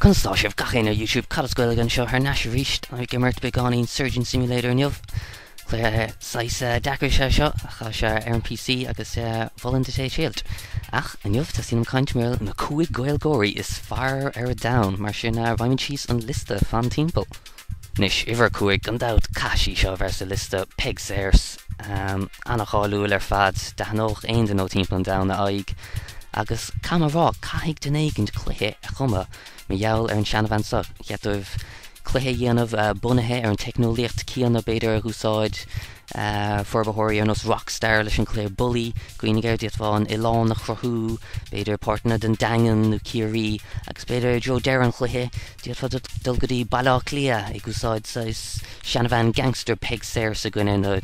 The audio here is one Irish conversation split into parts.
Conas tá sibh gach éinne ar YouTube? Cad as Gaeilge anseo thar n-ais arís ag imirt beagáinín Surgeon Simulator inniu. Cluiche saghas deacair is ea seo ach tá sé ar an PC agus mholfainn duit é a thriailt. Ach inniu teastaíonn uaim caint mar na 5 Gaeilgeoirí is fearr ar domhan, mar sin raghaimid síos an liosta, fan timpeall. Anois, uimhir 5, gan dabht, caithfidh sí seo a bheith sa liosta, Peig Sayers. An-cháiliúil ar fad, d'aithneodh aon duine ó timpeall an domhain a aghaidh. Agus caithfidh mé a rá, caithfidh duine éigint cluiche a chumadh mar gheall ar an seanbhean seo. Cheart dóibh cluiche a dhéanamh bunaithe ar an teicneolaíocht céanna b'fhéidir a dh'úsáid forbarthóirí ar nós Rockstar leis an cluiche Bully, cuimhnigh air, d'fhéadfá an oileán a chruthú, b'fhéidir páirteanna den Daingean nó Ciarraí, agus b'fhéidir i dtreo deireadh an chluiche, d'fhéadfá dul go dtí Baile Átha Cliath ag úsáid saghas seanbhean gangster Peig Sayers i gcoinne na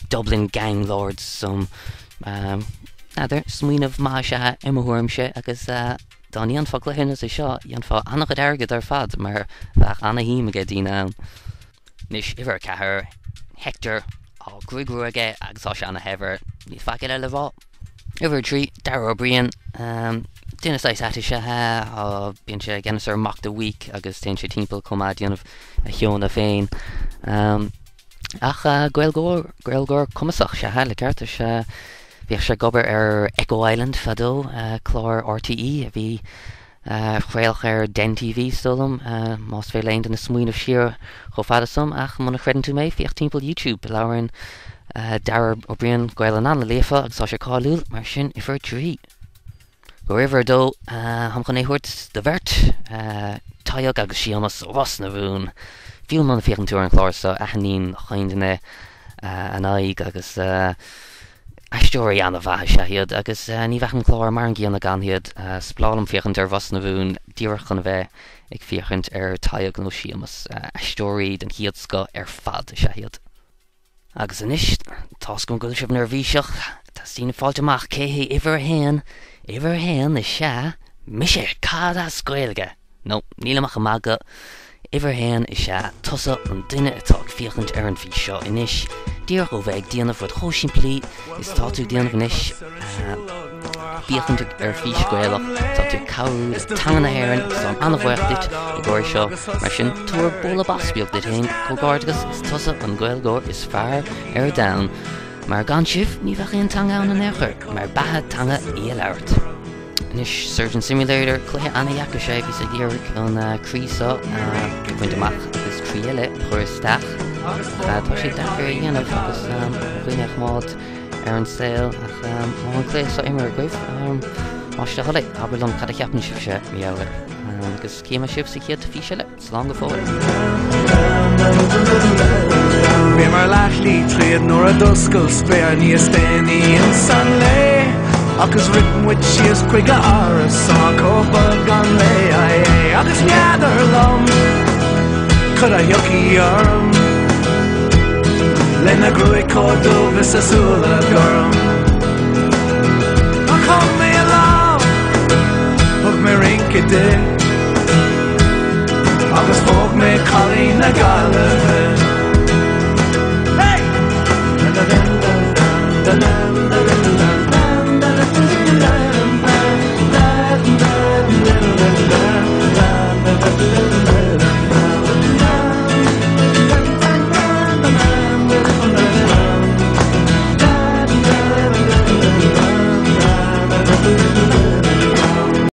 Dublin Gang Lords so n'fheadar, smaoineamh maith is ea i mo thuairimse agus dá ndéanfá cluiche ar nós é seo, dhéanfá an-chuid airgid ar fad mar bheadh ana-shuim aige daoine ann. Anois, uimhir 4, Hector, tá gruaig rua aige agus tá sé ana-shaibhir, níl faic eile le rá. Uimhir 3, Dara Ó Briain, duine saghas ait is ea é, bíonn sé i gceannas ar Mock the Week agus téann sé timpeall chomh maith ag déanamh a sheónna féin. Ach Gaeilgeoir, Gaeilgeoir cumasach is ea é, le ceart. Is bhíodh sé ag obair ar Echo Island fadó, clár RTÉ a bhí Chraoladh ar Den TV, is dóigh liom, más féidir le aon duine smaoineamh siar chomh fada san, ach muna chreideann tú mé, féach timpeall YouTube, labhraíonn Dara Ó Briain Gaelainn an-líofa agus tá sé cáiliúil, mar sin, uimhir 3. Go uimhir 2, táim chun é a thabhairt do bheirt, Tadhg agus Séamus ó Ros na Rún. Fiú muna féachann tú ar an chlár seo, aithníonn chaon duine a n-aghaidh agus. Aisteoirí an-mhaith is ea iad agus ní bheadh an clár mar an gcéanna gan iad. Is breá liom féachaint ar Ros na Rún díreach chun a bheith ag féachaint ar Tadhg nó Séamus. Aisteoirí den chéad scoth ar fad is ea iad. Agus anois, tá's agam go bhfuil sibh neirbhíseach, teastaíonn fáilt amach cé hé uimhir a haon? Uimhir a haon is ea mise! Cad as Gaeilge? No, nílim ach ag magadh. Uimhir a haon is ea tusa, an duine atá ag féachaint ar an bhfís seo anois, díreach ó bheith ag déanamh rud chomh simplí is atá tú ag déanamh anois, féachaint ar fís Gaelach, tá tú ag cabhrú le teanga na hÉireann agus táim an-bhuíoch duit i gcomhair seo, mar sin tabhair bualadh bos beag duit féin, comhghairdeachas, is tusa an Gaeilgeoir is fearr ar domhan, mar gan sibh ní bheadh aon teanga ann in aon chor, mar beatha teanga í a labhairt. Anois, Surgeon Simulator, cluiche ana-dheacair is ea é, bhíos ag iarraidh an croí seo a bhaint amach agus croí eile a chur isteach. Tá sé deacair a dhéanamh agus dhuine a choimeád ar an saol ach má tá an cluiche seo imeartha agaibh, más é do thoil é, abair liom cad a cheapann sibhse mar gheall air. Agus cífidh mé sibh sa chéad fís eile. Slán go fóill. Bhíomar leathshlí tríd nuair a d'oscail spéir níos déanaí insan lae Agus rith muid síos chuig a árasán chomh bog an lae Agus n'fheadar liom cad a thiocfaidh orm Lena gruaig chomh dubh is a súile gorm Ach thug mé a lámh, thug mé rince di Agus phóg mé cailín na Gaillimhe. Hey!